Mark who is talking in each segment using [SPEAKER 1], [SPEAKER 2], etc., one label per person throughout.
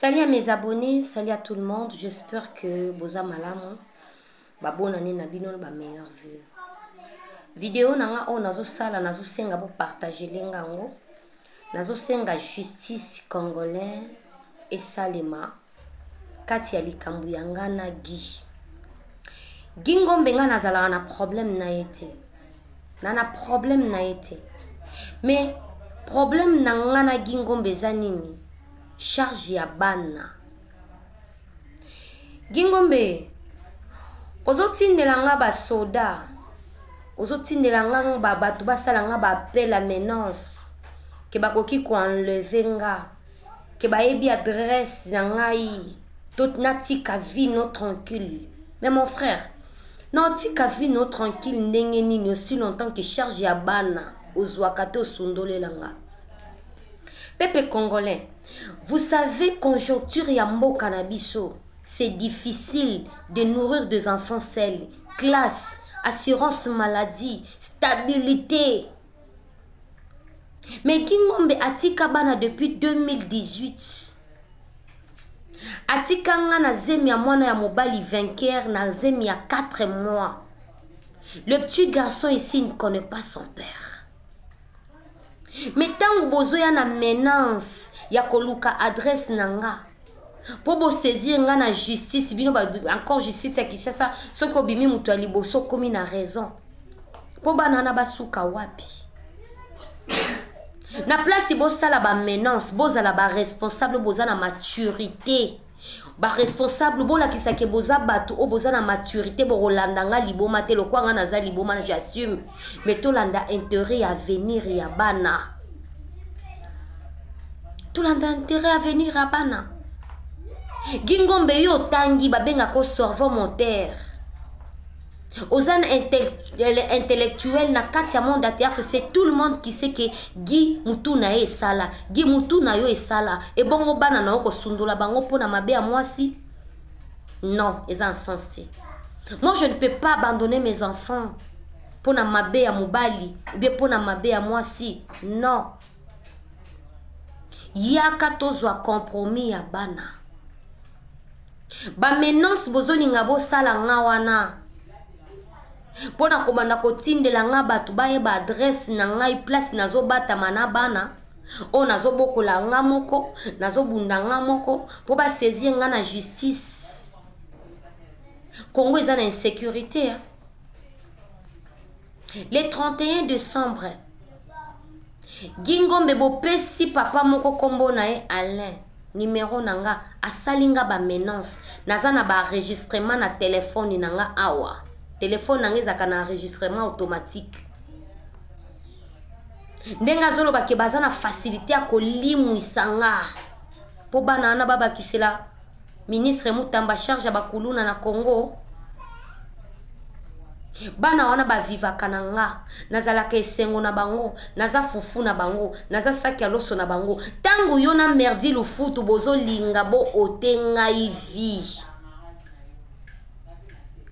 [SPEAKER 1] Salut à mes abonnés, salut à tout le monde. J'espère que boza malamu. Ba bonne année na bino ba meilleurs vœux. Vidéo na nga oyo nazo sala nazo senga bo partager lenga ngo. Nazo senga justice congolais esalema kati ya likambo ya nga na Guy. Guy Ngombe nga nazalaka na problème na ye te. Na na problème na ye te. Mais problème na nga na Guy Ngombe eza nini? Charge ya bana. Guy Ngombe ozotindela nga ba soda, ozotindela nga ba bato basala nga ba appel à menace ke bakoki ko enlever nga, ke bayebi adresse na ngai, to natika vie no tranquille. Mais mon frère, naotika vie no tranquille ndenge nini aussi longtemps que charge ya bana ozwaka te osundolela nga. Peuple congolais, vous savez conjoncture ya mboka na biso, c'est difficile de nourrir des enfants seuls, classe, assurance maladie, stabilité. Mais Guy Ngombe atika bana depuis 2018. Atika nga na zemi ya mwana ya mobali vainqueur na zemi ya 4 mois. Le petit garçon ici ne connaît pas son père. Mais tango bozoya na menace ya koluka adresse na nga po bo saisir nga na justice, bino ba, encore justice ya Kinshasa, soki obimi moto ya liboso okomi na raison. Po bana wana basuka wapi? Na place bosala ba menace, bozala ba responsable, boza na maturité. Ba responsable bolakisa ke boza bato oyo boza na maturité, bokolanda nga liboma te, lokwa nga naza liboma, j'assume. Mais tolanda intérêt ya avenir ya bana. Tolanda intérêt ya avenir ya bana. Guy Ngombe yo otangi babengaka cerveau moteur. Oza na intellectuel na kati ya monde ya théâtre, c'est tout le monde qui sait que Guy mutu na ye esala, Guy mutu na yo esala, ebongo bana na yo kosundola bango mpona mabe ya mwasi? Non, eza insensé. Moi je ne peux pas abandonner mes enfants mpona mabe ya mobali ou bien mpona mabe ya mwasi. Non. Yaka tozwa compromis ya bana. Ba menaces bozolinga bosala nga wana mpona kobanda kotindela nga bato bayeba adresse na ngai, place nazobatama na bana oyo nazobokola nga moko, nazobunda nga moko mpo basaisir nga na justice. Congo eza na insécurité, hein? Le 31 décembre, Guy Ngombe bopesi papa moko kombo na ye Alain, numéro na nga, asali nga ba menaces. Naza na ba enregistrement na téléphone na nga awa. Téléphone na nga ezalaka na enregistrement automatique. Ndenge azoloba ke baza na facilité ya kolimwisa nga po bana wana babakisela ministre Mutamba charge ya bakuluna na Congo. Bana wana bavivaka na nga, nazalaka esengo na bango, naza fufu na bango, naza saki ya loso na bango. Tango yo na Merdi Lufutu bozolinga bo ote ngai vie,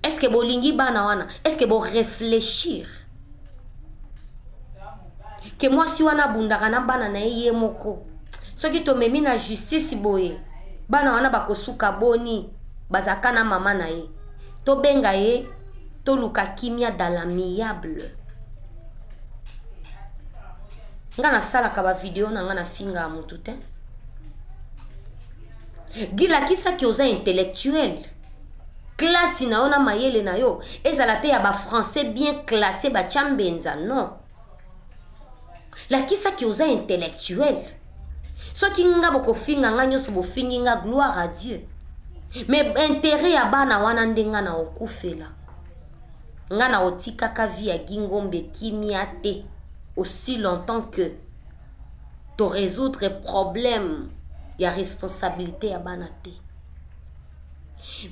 [SPEAKER 1] est-ce que bolingi bana wana? Est-ce que bo réfléchir ke mwasi wana abundaka na bana na ye ye moko? Soki tomemi na justice boye, bana wana bakosuka boni? Bazaka na mama na ye, tobenga ye, toluka kimia dans l'amiable. Nga nasalaka ba video na nga na finga ya mutu te. Guy, lakisaki oza intellectuel. Classe na yo na mayele na yo ezala te ya ba français bien classé ba chambenza, non. Lakisaki oza intellectuel. Soki nga bokofinga nga nyonso bofingi nga, gloire à Dieu. Mais intérêt ya bana wana nde nga na okufela. Nga na otikaka vie ya Guy Ngombe kimia te aussi longtemps que to résoudre problème ya responsabilité ya bana te.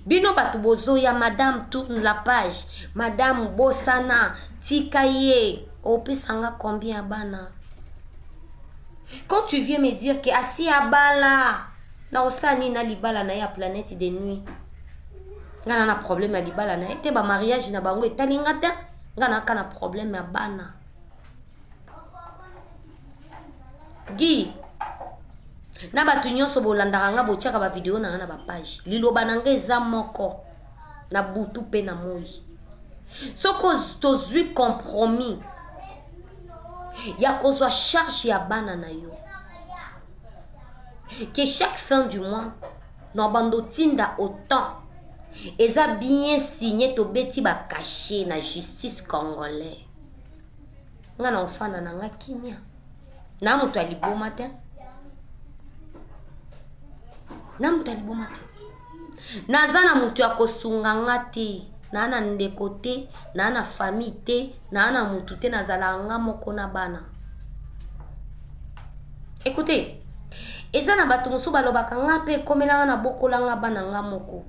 [SPEAKER 1] Bino bato bozoya, madame tourne la page, madame bosana, tika ye, opesa nga combien ya bana? Quand tu viens me dire que asi abala, na osala nini na libala na ye ya planète de nuit? Nga na na problème ya libala na ye te, ba mariage na bango etali nga te, nga na ka na problème ya bana. Guy, Na bato nyonso bolandaka nga, botiaka ba video na nga na ba page, liloba na nga eza moko na butu mpe na moi. Soki tozwi compromis ya kozwa charge ya bana na yo, que chaque fin du mois na bando otinda autant, eza bien signé, tobeti ba cachet na justice congolais, nga na ofanda na nga kimia, na moto ya liboma te, na moto ya liboma te, naza na moto ya kosunga nga te, naa na ndeko te, naa na famille te, naa na motu te, nazalaka nga moko na bana. Écoutez, eza na bato mosusu balobaka nga mpe ekomelanga na bokolanga bana nga moko.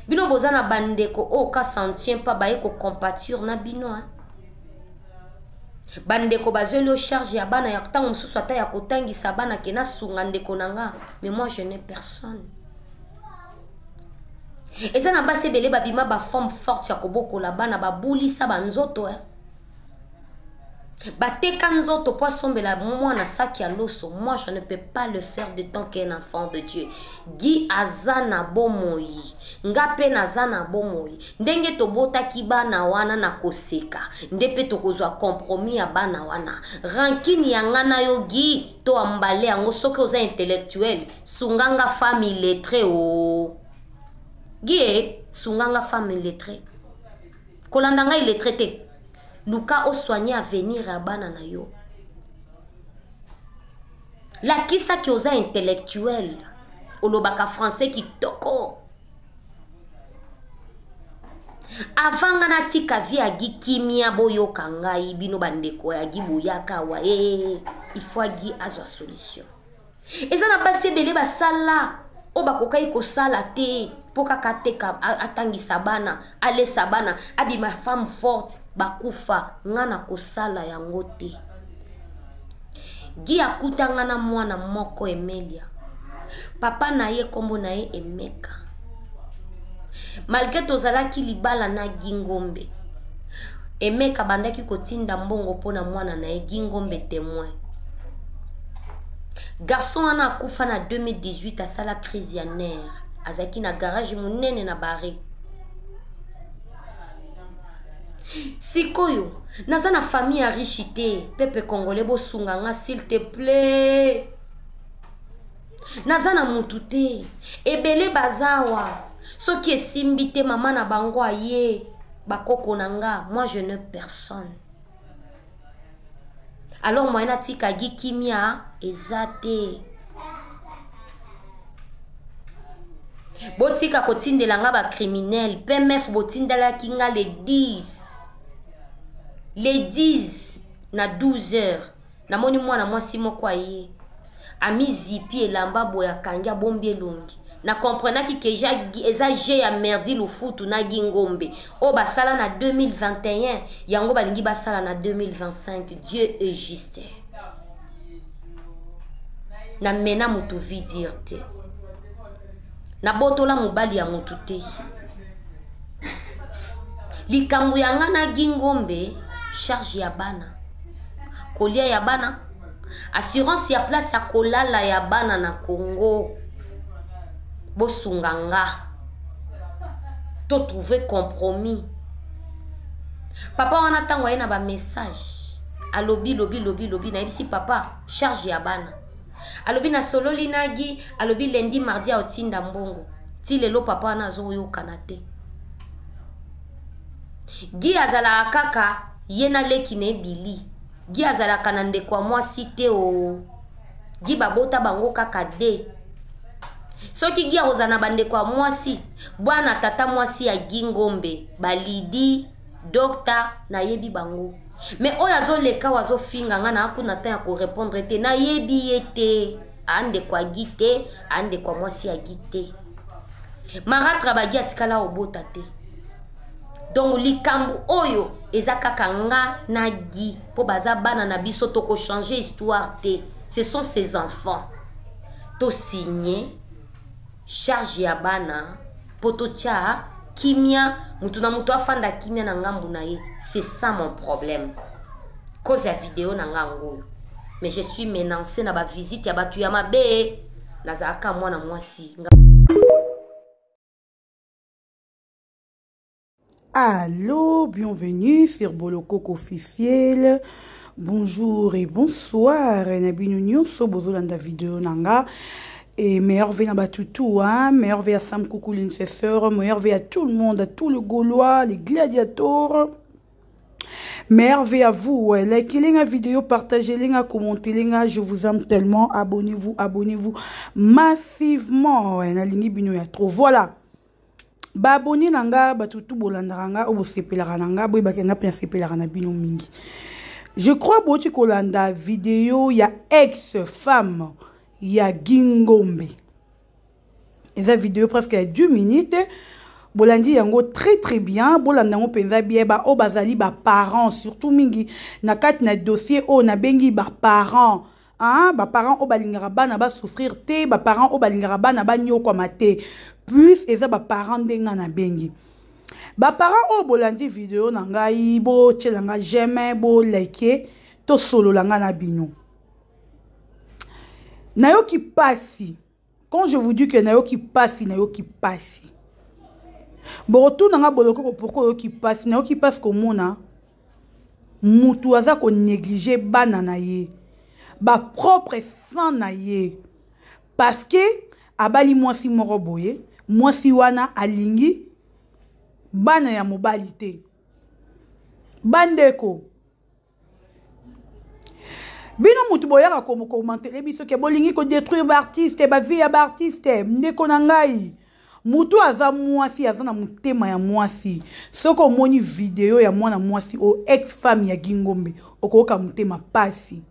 [SPEAKER 1] Bino boza na bandeko oyo ka sentient pa baye kocompature na bino, hein? Bandeko bazweli yo charge ya bana ya ntango mosusu ata ya kotangisa bana ke nasunga ndeko na nga, mais moi je n'ai personne. Eza na basi ebele babima baforme forte ya kobokola bana, babulisa banzoto, eh? Bateka nzoto po asombela mwana saki ya loso. Moi, je ne peux pas le faire de tant qu'un enfant de Dieu. Guy aza na bomoi, nga mpe naza na bomoi. Ndenge tobotaki bana wana na koseka, nde mpe tokozwa compromis ya bana wana. Rankine ya nga na yo Guy, to ambale yango. Soki oza intellectuel, sunganga femme illettré o Guy, e sunganga femme illettré. Kolanda ngai illettré te, luka osoigne avenir ya bana na yo. Lakisaki oza intellectuel, olobaka français kitoko. Avant nga natika vie ya Guy kimia, boyoka ngai, bino bandeko ya Guy, boyaka awa e, il faut Guy azwa solution. Eza na basi ebele basala oyo bakokaki kosala te mpo kaka ateka, atangisa bana, alesa bana, abima femme forte, bakufa. Nga na kosala yango te. Guy akutanga na mwana moko, Emelia. Papa na ye, nkombo na ye Emeka. Malgré tozalaki libala na Guy Ngombe, Emeka bandaki kotinda mbongo mpona mwana na ye. Guy Ngombe témoin. Garçon wana akufa na 2018, asala crise ya nerf, azalaki na garage monene na bare. Sikoyo naza na famille ya riche te. Peuple congolais, bosunga nga s'il te plaît. Naza na mutu te. Ebele baza awa, soki esimbi te, mama na bango aye, bakoko na nga. Moi, je n'ai personne. Alors moyen natika Guy kimia eza te. Botika kotindela nga bacriminel PMF. Botindelaki nga le 10, le 10 na 12 heures. Namoni mwana mwasi moko aye, amizipi elamba boye, akangi, abombi elongi. Na comprenaki ke eza jeu ya Merdi Lufutu na Guy Ngombe oyo basala na 2021, yango balingi basala na 2025. Dieu est juste. Namena motu vie dire te, nabotola mobali ya motu te. Likambo ya nga na Guy Ngombe, charge ya bana, kolia ya bana, assurance ya place ya kolala ya bana na Congo. Bosunga nga to trouver compromis. Papa wana, ntango aye na bamessage, alobi lobi lobi lobi, nayebisi papa charge ya bana. Alobi nasololi na Guy, alobi lundi, mardi aotinda mbongo. Ti lelo papa wana azoyokana te. Guy azalaka kaka ye na leki na ebili. Guy azalaka na ndeko ya mwasi te o. Guy babota bango kaka de. Soki Guy akozala na bandeko ya mwasi, bwana tata mwasi ya Guy Ngombe, balidi docteur, nayebi bango. Me oyo azoleka oyo azofinga nga, na akuna ta ya korépondre te, nayebi ye te, andeko ya Guy te, andeko ya mwasi ya Guy te. Maratra bagi atikala obota te. Donc likambo oyo eza kaka nga na Guy, mpo baza bana na biso, tokochange histoire te. Ce sont ses enfants. Tosigne charge ya bana mpo totya kimia, mutu na mutu afanda kimia na ngambu na ye. C'est ça mon problème. Cause ya video na nga yango oyo. Mais je suis menacé na bavisite ya bato ya mabe. Nazalaka mwana mwasi.
[SPEAKER 2] Allô, bienvenue sur Bolokoko officiel. Bonjour et bonsoir. Na bino nyonso bozolanda vidéo nanga. Et meilleur vœu na batutu, hein. Meilleur vœu à Sam Coucou l'incesseur, meilleur vœu à tout le monde, à tous les Gaulois, les gladiateurs. Meilleur vœu à vous. Ouais. Likez la vidéo, partagez la commentez la Je vous aime tellement. Abonnez-vous, abonnez-vous massivement. Ouais, nalingi bino ya trop. Voilà. Ba abonné na nga bato tu bolandaka nga oyo bosepelaka na nga boyebaki nga mpe nasepelaka na bino mingi. Je crois boti kolanda video ya ex femme ya Gingombe. Eza video presque ya 2 minutes. Bolandi yango très très bien, bolanda yango mpenza bien ba oyo bazali ba parents surtout mingi na kati na dossier oyo nabengi ba parents. Hein, ba parents oyo balingaka bana ba souffrir te, ba parents oyo balingaka bana ba nyokwama te. Plus eza ba parents nde nga nabengi. Ba parents oyo bolandi video na ngai, botiela nga j'aime, bo like, tosolola nga na bino. Nayoki pasi. Quand je vous dis que nayoki pasi, nayoki pasi. Bokotuna nga bolokoko pourquoi oyoki pasi? Nayoki pasi komona mutu aza ko négliger bana na ye, ba propre sang na ye, parce que abali mwasi moko boye, mwasi wana alingi bana ya mobali te. Bandeko, bino mutu boyaka kokomantele biso ke bolingi ko détruire ba artiste, ba vie ya ba artiste. Ndeko na ngai, mutu aza mwasi, aza na motema ya mwasi. Soki omoni video ya mwana mwasi o ex femme ya Gingombe, okoyoka motema pasi,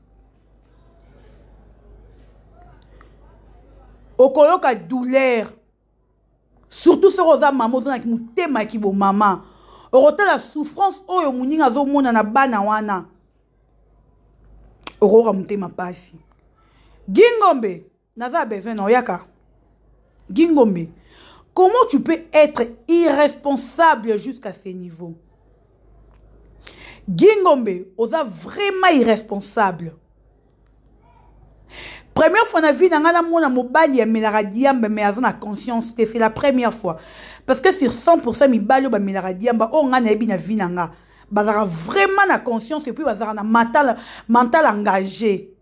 [SPEAKER 2] okoyoka douleur. Surtout soki oza mama, oza na motema ya kibomama, okotala souffrance oyo moninga azomona na bana wana, okoyoka motema pasi. Gingombe, naza besoin na oyaka. Gingombe, comment tu peux être irresponsable jusqu'à ce niveau? Gingombe, oza vraiment irresponsable. Première fois na vie na nga namona mobali amelaka diamba mais aza na conscience te, c'est la première fois. Parce que sur 100% mibali oyo bamelaka diamba oyo nga nayebi na vie na nga, bazalaka vraiment na conscience et puis bazalaka na mental engagé.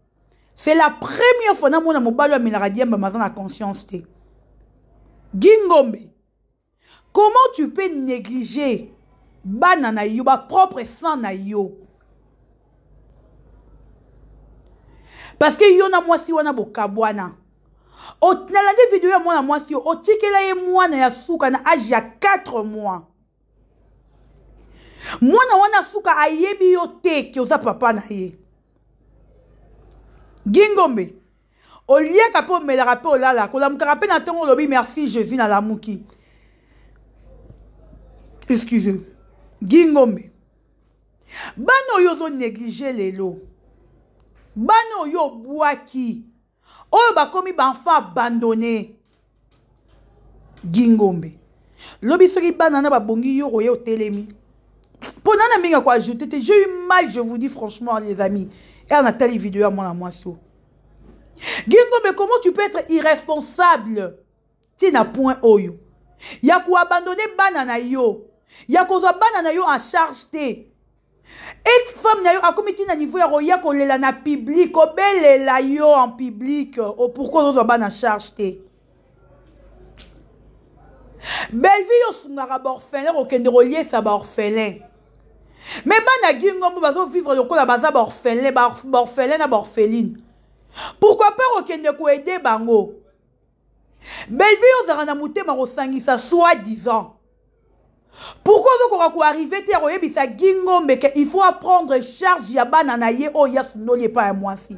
[SPEAKER 2] C'est la première fois namona mobali oyo amelaka diamba mais aza na conscience te. Gingombe, comment tu peux négliger bana na yo, ba propre sang na yo? Parce que yo na mwasi wana bokabwana. Nalandi video ya mwana mwasi yo, otikela ye mwana ya suka na âge ya 4 mois. Mwana wana suka ayebi yo te ki oza papa na ye. Gingombe, oliaka pe omelaka pe olala, kolamukaka pe na ntongo olobi merci Jésus nalamuki. Excusez. Gingombe, bana oyo ozo négliger lelo, bana oyo obwaki, oyo bakomi ba enfant abandonné. Gingombe, lobi soki bana na babongi yo oye otelemi. Mpo nana mingi ko ajouter te, j'ai eu mal, je vous dis franchement les amis. Et on a telle vidéo à moi, moi so. Gingombe, comment tu peux être irresponsable? Ti na point oyo. Ya ko abandonner bana na yo. Ya ko zwa bana na yo en charge te. Ex femme na yo akomi ti na niveau ya koya kolela na public, kobelela yo en public. O pourquoi ozwa bana en charge te? Bellevue yo sungaka ba orphelin, kokende koliesa ba orphelin. Mais bana Gingombe bazo vivre lokola baza ba orphelin, ba orphelin na ba orpheline. Pourquoi pas kokende ko aider bango? Bellevue ozalaka na motema kosangisa soi-disant. Pourquoi ozokoka ko arriver te ya koyebisa Gingombe ke il faut prendre charge ya bana na ye oyo ya sundoli epai ya mwasi?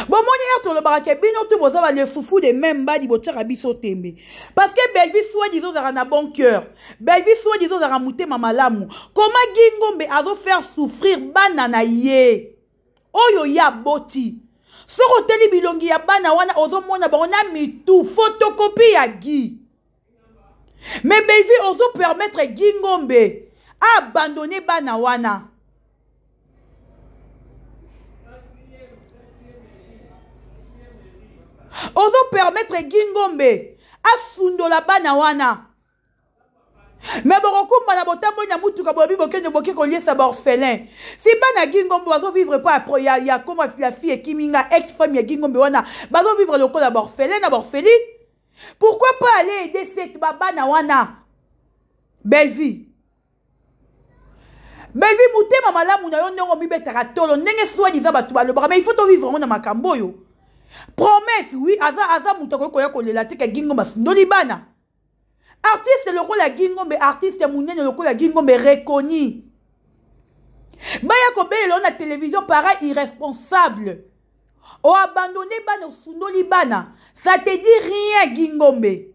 [SPEAKER 2] Bomoni heure tolobaka ke bino tu boza ba le fufu de même badi botiaka biso tembe. Parce que Bellevue soi-disant ozalaka na bon cœur. Bellevue soi-disant ozalaka motema malamu. Comment Gingombe azo faire souffrir bana na ye? Oyo ya boti. Soki oteli bilongi ya bana wana ozomona bango na mitu photocopie ya Guy. Mais Bellevue ozo permettre Gingombe a abandonner bana wana. Ozopermettre Gingombe asundola bana wana. Me bokokumba na botamboli na mutuka boyebi bokende boke koliesa baorphelin. Si bana Gingombe bazovivre pa ya, ya koma la fille ekimi nga ex femme ya Gingombe wana bazovivre lokola baorphelin na baorpheline. Pourquoi pas aller aider cette babana wana? Bellevue. Bellevue motema malamu na yo ndenge omibetaka tolo ndenge soi-disant bato balobaka mais il faut tovivre yango na makambo oyo. Promesse oui aza aza moto akoki koya kolela te ke Gingombe asundoli bana. Artiste lokola Gingombe, artiste munene lokola Gingombe reconnu. Baya kobelela na télévision para irresponsable. O abandonné bana osundoli bana. Ça te dit rien Gingombe.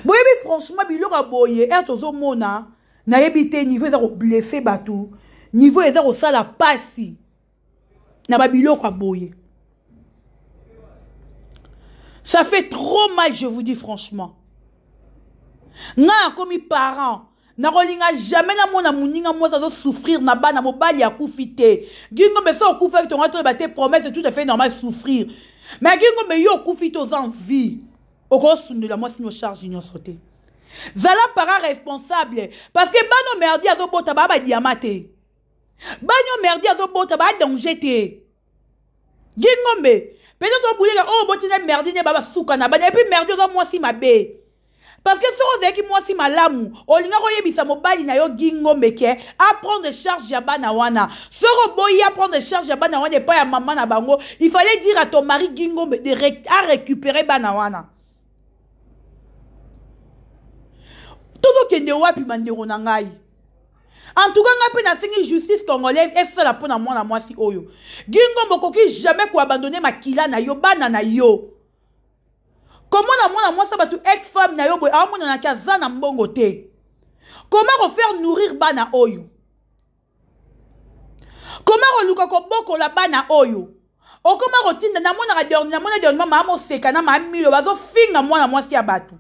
[SPEAKER 2] Boyebi franchement biloko ya boye ere tozomona nayebi te niveau eza koblesse bato, niveau eza kosala pasi na babiloko ya boye. Ça fait trop mal, je vous dis franchement. Nga akomi parent, nakolinga jamais namona moninga mwasi azosouffrir na bana mobali akufi te. Gingombe so okufaki tonga toyeba te, promesse c'est tout à fait normal souffrir. Mais Gingombe yo okufi te, oza en vie. Okosundela mwasi no charge nyonso te. Zala parent responsable parce que bano merdi azobota ba ba diamant te. Bano merdi azobota ba danger te. Gingombe peut-être obuleka oh botina merdi ne baba suka na bana et puis merdi oza mwasi mabe. Parce que soki ozalaki mwasi malamu, olinga koyebisa mobali na yo Gingombe ke a prendre charge ya bana wana. Soki oboyi a prendre charge ya bana wana epai ya mama na bango, il fallait dire à ton mari Gingombe de a récupérer bana wana. Tozokende wapi bandeko na ngai? En tout cas, nga pe nasengi justice congolaise esala mpo na mwana mwasi oyo. Gingombe okoki jamais koabandonner makila na yo, bana na yo. Komona mwana mwasi bato ex-femme na yo boye, aomonanaki aza na mbongo te. Comment refaire nourrir bana oyo? Comment koluka kobokola bana oyo? Okoma kotinda namonaka dernier, namona dernier mama moseka na mama Milo bazofinga mwana mwasi ya bato.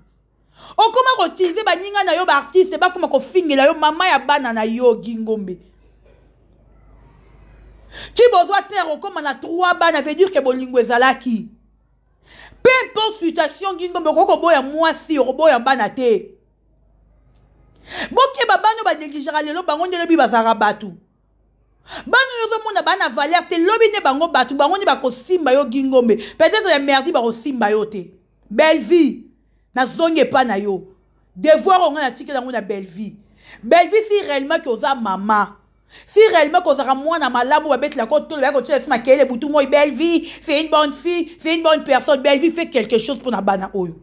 [SPEAKER 2] Okoma koutiliser baninga na yo ba artiste bakoma kofingela yo mama ya bana na yo Gingombe. Ti bozwa terre okoma na 3 bana veut dire que bolingo ezalaki. Peu importe situation Gingombe okoki koboya mwasi, okoboya bana te. Bokeba bana ba négligeaka lelo bango nde lobi bazalaka bato. Bana oyo ozomona bana valeur te, lobi nde bango bato, bango nde bakosimba yo Gingombe. Peut-être ya merdi bakosimba yo te. Bellevue, nazongi epa na yo. Devoir oyo nga natikela yango na Bellevue. Bellevue si réellement ke oza mama, si réellement kozaka mwana malamu babetela ko tolo ya kotia sima kele butu moi. Bellevue, c'est une bonne fille, c'est une bonne personne. Bellevue fait quelque chose pour na bana oyo.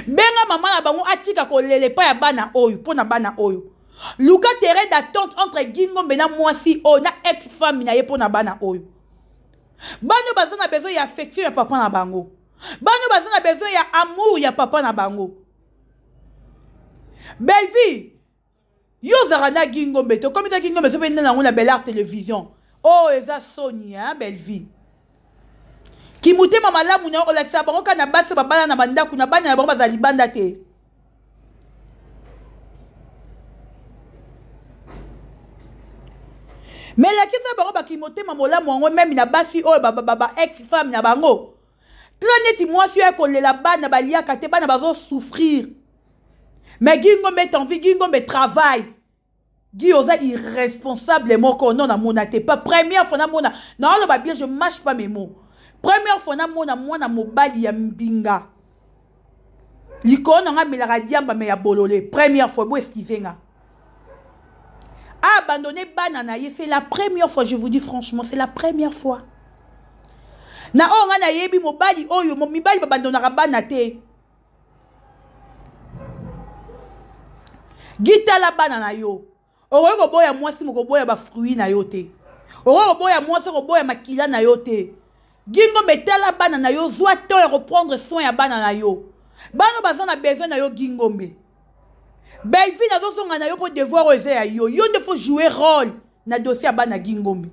[SPEAKER 2] Benga mama na bango atika kolele pa ya bana oyo, pour na bana oyo. Luka terrain d'attente entre Gingombe na mwasi oyo na ex-femme na ye pour na bana oyo. Bano baza na besoin ya affection ya papa na bango. Bano baza na besoin ya amour ya papa na bango. Bellevue, yo ozalaka na Gingombe te, okomi ta Gingombe soki mpe nango na Bel Art Télévision. Oh, eza soni, hein, Bellevue. Kimutema malamu na olakisa bango kaka na basi babala na bandako na bana na bango bazala libanda te. Mais lakisa bango bakimotema molamu yango meme na basi oyo ba, ba, ba, ba ex-femme na bango. Tala neti mwasi oyo akolela bana baliaka te, bana bazo souffrir. Mais Gingombe est en vie, Gingombe travaille. Guy oza irresponsable moko non namona te. Pas première fois namona. Na oloba bien, je mâche pas mes mots. Première fois namona mwana mobali ya mbinga. Likolo na nga melaka diamba me ya bolole. Première fois bo esquiver nga. Abandonner bana na ye, c'est la première fois, je vous dis franchement, c'est la première fois. Na oyo nga nayebi mobali oyo, mibali babandonaka bana te. Gitala bana na yo. Okoki koboya mwasi, mokoboya ba fruits na yo te. Okoki koboya mwasi, okoboya makila na yo te. Gingombe tala bana na yo, zwa temps ya reprendre soin ya bana na yo. Bana baza na besoin na yo Gingombe. Bellevue nazozonga na yo po devoir oyo eza ya yo. Yo nde faut jouer rôle na dossier ya bana Gingombe.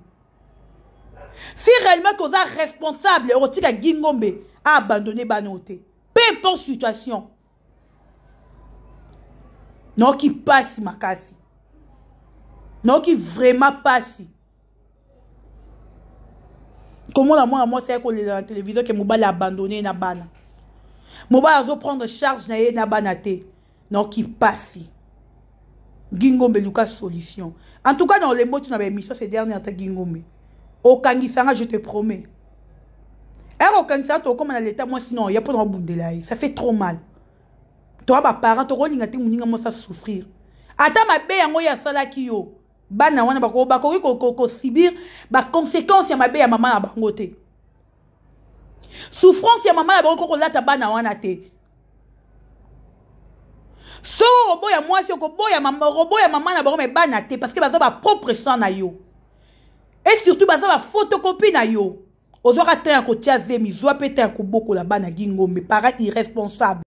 [SPEAKER 2] Si réellement toza responsable, okotika Gingombe a abandonner bana oyo te. Peu importe situation. Naoki pasi makasi. Naoki vraiment pasi. Komona mwana mwasi aye kolela na télévision ke mobali abandonne na bana, mobali azoprendre charge na ye na bana te. Naoki pasi. Gingombe, luka solution. En tout cas, na olembo tu na baémission ces dernières ta, Gingombe, okangisanga, je te promets, ere okangisanga, tokóma na leta. Mwasi non ya mpona obundela ye, ça fait trop mal. Toa baparent, tokolinga te moninga mwasi asouffrir. Ata mabe yango oyo asalaki yo, bana wana bakoki kosubir baconséquence ya mabe ya mama na bango te. Souffrance ya mama na bango kokolata bana wana te. So okoboya mwasi, okoboya mama, okoboya mama na bango, me bana te, parce que baza bapropre sang na yo et surtout baza baphotocopie na yo. Ozwaka temps ya kotia zemi, zwa mpe temps ya kobokola bana. Gingombe, parent irresponsable.